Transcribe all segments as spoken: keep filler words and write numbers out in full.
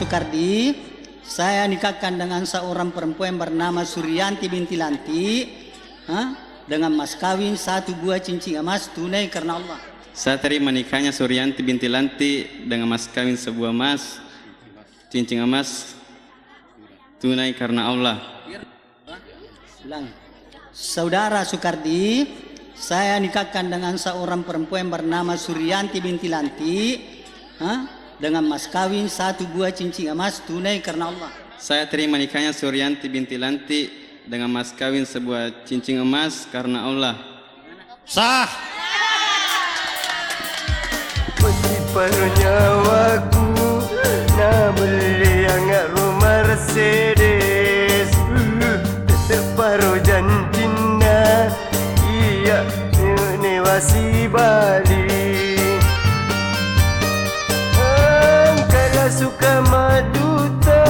Sukardi, saya nikahkan dengan seorang perempuan bernama Suryanti binti Lanti, ha, dengan mas kawin satu buah cincin emas tunai karena Allah. Saya terima nikahnya Suryanti binti Lanti dengan mas kawin sebuah emas, cincin emas tunai karena Allah. Ulang. Saudara Sukardi, saya nikahkan dengan seorang perempuan bernama Suryanti binti Lanti, ha, dengan mas kawin satu buah cincin emas tunai karena Allah. Saya terima nikahnya Suryanti binti Lanti dengan mas kawin sebuah cincin emas karena Allah. Sah. Mesti paruh nyawaku nabelliang aro Mercedes. Tetteparo jancinna iya newasi bali. Engkala suka maduta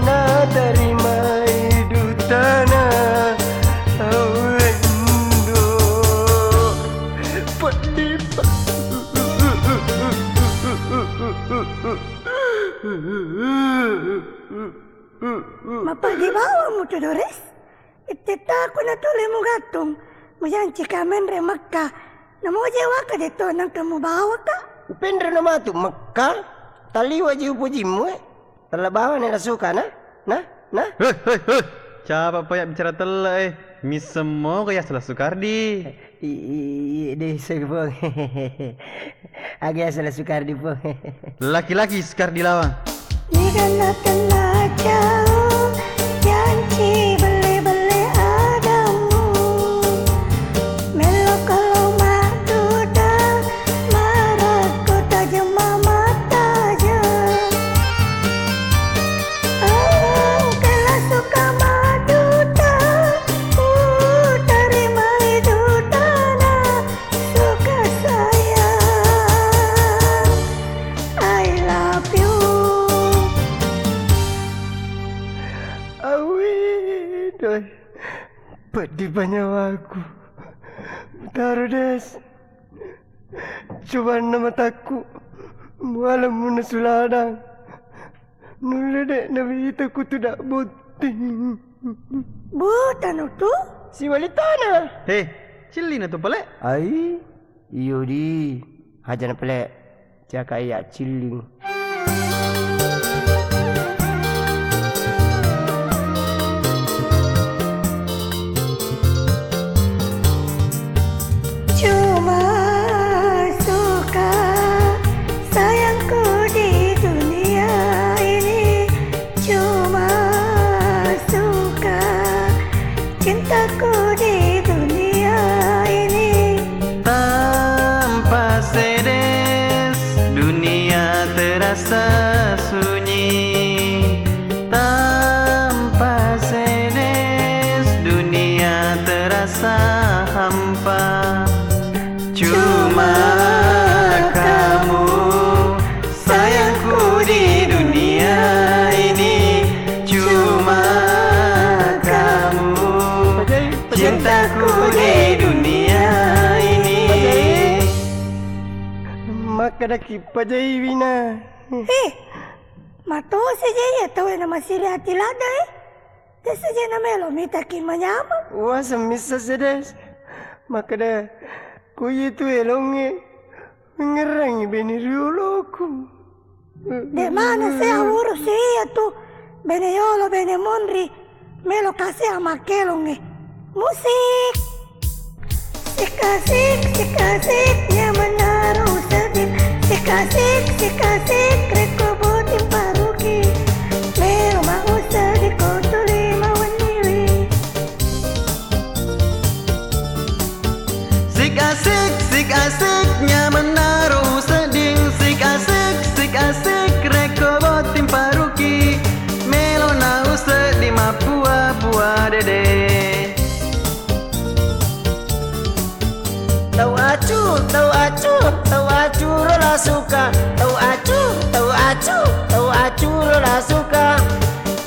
natarimai dutana. Awendo. Peddi. Mapeddi bawang mutu Dores. Ittetta ku natole mugattung. Mujanci ka menre Mekka. Namoje waka de to nangka mubawaka. Upenre na matu Mekka. Taliwa ji upojimmu e. Tella bawane la suka na? Na? Na? Hei, hei, hei. Capa paya bicara tella e. Missemmo kaya sala Sukardi. I, i, i, desa Puang. Aga sala Sukardi Puang. Laki-laki Sukardi lawang. Niganna tenna jauh, janci belle-belle adammu. Mello kalo madduda, marakko tajeng mamatajeng. Engkala suka maduta, utarimai dutana, suka sayang, I love you. Awwi, doi, peddi panyawaku. Mutaro des. Cobanna matakku, mualemmu nasuladang. Nulle de' nawita kutuda botting. Butanu tu? Siwalitana. He, cillina tu pale? Ai, iyo di. Hajana pale. Caka iya cilling. Cuma suka sayangku di dunia ini, cuma suka cintaku di dunia ini. Tanpa sedes, dunia terasa sunyi. Tanpa sedes, dunia terasa hampa. Cuma kamu sayangku di dunia ini, cuma kamu cintaku di dunia ini. Makkadaki pajai wina. Eh, matosi je iya tau e namasiri ati ladda e. Desa je namelo mitaki manyameng. Waseng missa sedes. Makkada, kuitu elongnge, ngerrangi bene rioloku. De' maneng se awurusi iya tu bene yolo, bene monri, melo kasi amakkelongnge. Musik. Sik asik, sik asik, nyamenna ro usedding. Sik asik, sik asik, rekko botting paruki. Melo ma usedding ko tuli mawenniwi. Sik asik, sik asik, nyamenna ro usedding. Sik asik, sik asik, rekko botting paruki. Melo na usedding mappua-pua dede. Tau acu, tau acu, tau acu ro la suka. Tau acu, tau acu, tau acu ro la suka.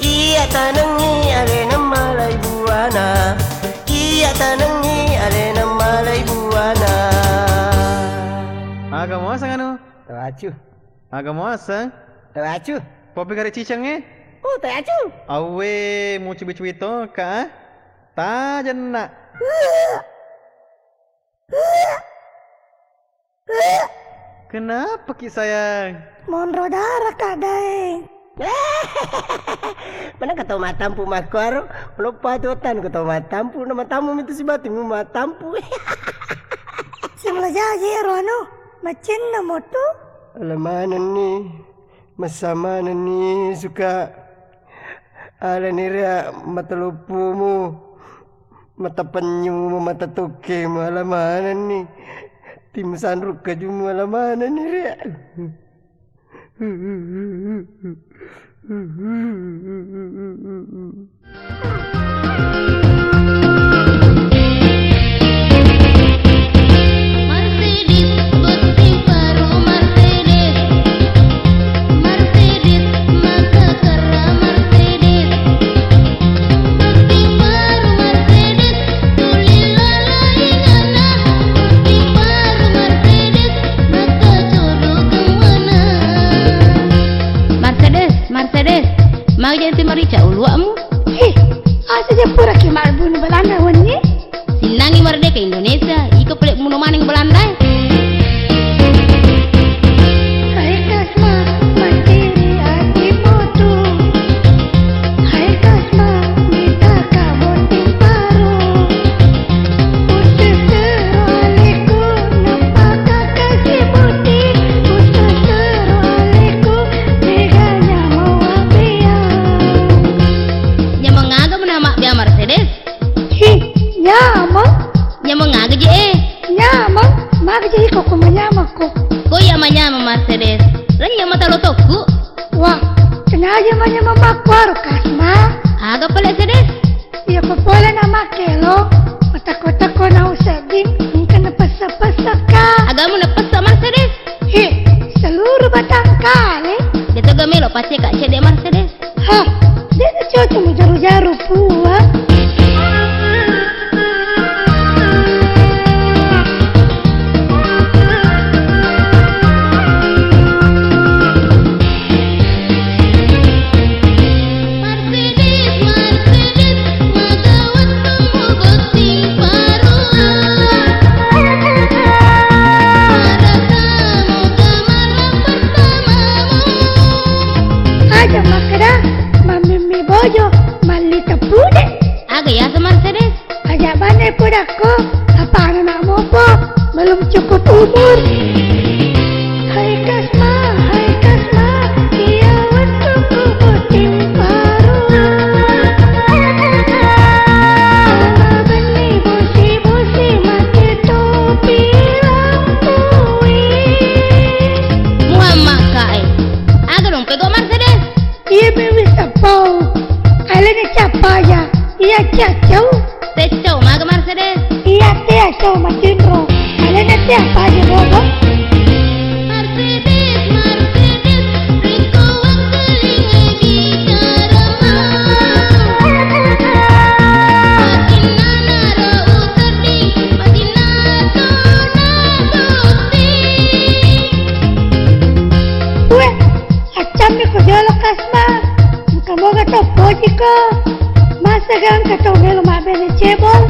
Iya tanengngi alena malai buana. Iya tanengngi alena malai buana. Aga muaseng anu? Tau acu. Aga muaseng? Tau acu. Popi kare cicengnge? Oh, tae acu. Awwe, mucubi-cubi to, Kak. Tajenna. Kenapa ki, sayang? Monro dara, Kak Daeng. Mana kau tau matampu makkuaro? Loppa tu otan kau tau matampu, na matammu mitu sibatimu matampu. Simula jaji ero anu, macinna motu. Ala manenni, masa manenni suka. Alani ria mata loppomu, mata pennyumu, mata tokkemu, ala manenni. Tim sanruk kajumu, ala manenni ria. Mercedes, botting baru Mercedes. Mercedes, maka kera Mercedes. Botting baru Mercedes, tuli lalainganna. Botting baru Mercedes, maka jodoh kemana? Mercedes, Mercedes, magi jadi marica uluakmu? Hi, asa ja puraki mabbunu Belanda wenni? Sinnangi merdeka Indonesia, iko pale muno maneng Belanda e. Hai Kasma, macciri ati motu. Hai Kasma, mitaka botting baru. Ususuru aliku, napaka kasi botting. Ususuru aliku, Nyameng aga mena mabbea Mercedes? Hi, nyameng. Nyameng aga je e? Nyameng, maga je iko ko manyameng ko? Ko iya manyameng Mercedes. Renyeng mata lotokku. Wah, sengaja manyameng makkuaro Kasma. Aga pale Sedes? Iya ko pole na makkelo, matekko-tekko na usedding, engka na pessa-pessa ka. Agamu na pessa Mercedes? He, seluruh batang kale. Deto ga melo paceka cedde Mercedes. Hah, de na cocok mu jaru-jaru pua. Mercedes, Mercedes, maga wettummu botting parua. Marasamu gamara pertamamu. Aja makkeda, mammimmi bojo, malli teppude. Aga yaseng Mercedes? Aja bane pudakko, apana nak mopo, belum cukup umur. Hai Kasma, hai Kasma, iya wettukku botting parua. Ala benni bosi-bosi make topi lampui. Muhammad Kae. Aga dong pego Mercedes? Iya mi wisseng pau. Alena cappa aja. Iya cacau. Tecau maga Mercedes? Iya tecau matinro. Alena tecau apa aja bobo? Mercedes, Mercedes, riko wangkelingai bicara. Matinna naro usedding, matinna tona botting. Weh, Accammi ko jolo Kasma, engka moga to pojiko. Masa ga engka to melo mabbene cebol?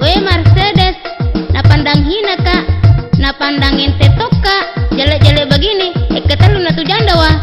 We Mercedes, napandang hina ka, napandang ente tokka, jele-jele begini, ekka tellu na tu janda wa.